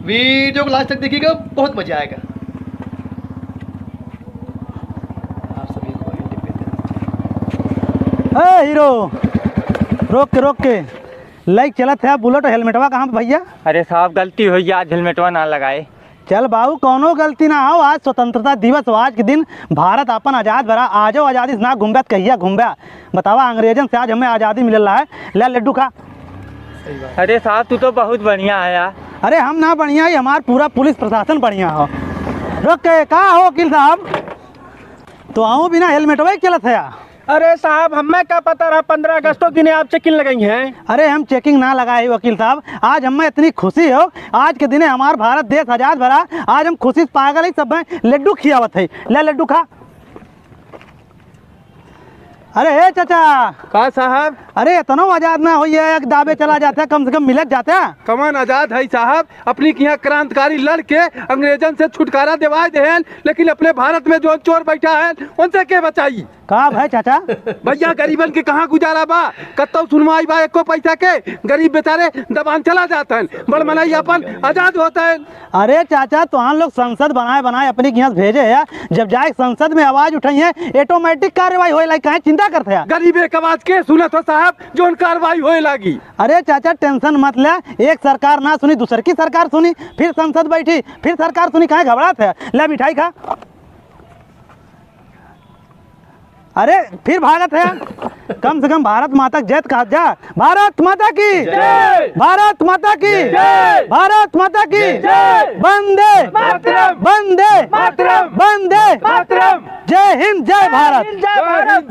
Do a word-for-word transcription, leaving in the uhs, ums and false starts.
वीडियो को लास्ट तक देखिएगा, बहुत मजा आएगा। आप सभी को independence। ए हीरो, रोक के, रोक के। लाइक चलत है बुलेट, हेलमेटवा कहाँ पे भैया? अरे साहब, गलती होइ गया, आज हेलमेटवा ना लगाए। चल बाबू, कौनो गलती ना हो, आज स्वतंत्रता दिवस हो, आज के दिन भारत अपन आजाद भरा, आजो आजादी से ना घूमबे त कहिया घूमबे? बतावा, अंग्रेजन से आज हमें आजादी मिलल है। ले लड्डू खा। अरे साहब, तू तो बहुत बढ़िया है यार। अरे हम ना बढ़िया ही, हमार पूरा पुलिस प्रशासन बढ़िया हो। रोक के, का हो वकील साहब, तो आऊँ बिना हेलमेटवा ही चलत है यार। अरे साहब, हमें का पता रहा पन्द्रह अगस्तो दिने आप चेकिंग लगाई हैं। अरे हम चेकिंग ना लगाए ही वकील साहब, आज हमें इतनी खुशी हो, आज के दिने हमार भारत देश आजाद भरा, आज हम खुशी से पागल ही, सब लड्डू खियावत है। ले लड्डू खा। अरे हे चाचा। का साहब? अरे इतनो आजाद ना होई है, एक दाबे चला जाते, कम से कम मिलत जाते। कमन आजाद है साहब, अपनी किहाँ क्रांतिकारी लड़ के अंग्रेजन से छुटकारा दिवाए देहेन, लेकिन अपने भारत में जौन चोर बैठा है उनसे के बचाई? का भाई चाचा? भैया, गरीबन के कहाँ गुजारा बा? कत्तौ सुनवाई बा एको पैसा के? गरीब बेचारे दबान चला जात हैं, बड़ मनई अपन आजाद होत हैं। अरे चाचा, तोहान लोग संसद बनाए बनाए अपनी किहाँ से भेजे है, जब जाए संसद में आवाज उठाई है, automatic कार्रवाई होए लागी, काहे चिंता करते हैं? गरीब एक आवाज के सुनत हो साहब, जौन कार्रवाई होए लागी? अरे चाचा, tension मत ले, एक सरकार ना सुनी, दूसर की सरकार सुनी, फिर संसद बैठी, फिर सरकार सुनी, काहे घबरात है? ले मिठाई खा। अरे फिर भागत है। कम से कम भारत माता की जय त कहा जा। भारत माता की जय। भारत माता की जय। भारत माता की जय। वंदे मातरम। वंदे मातरम। वंदे मातरम। जय हिंद, जय भारत। जय हिंद, जय भारत।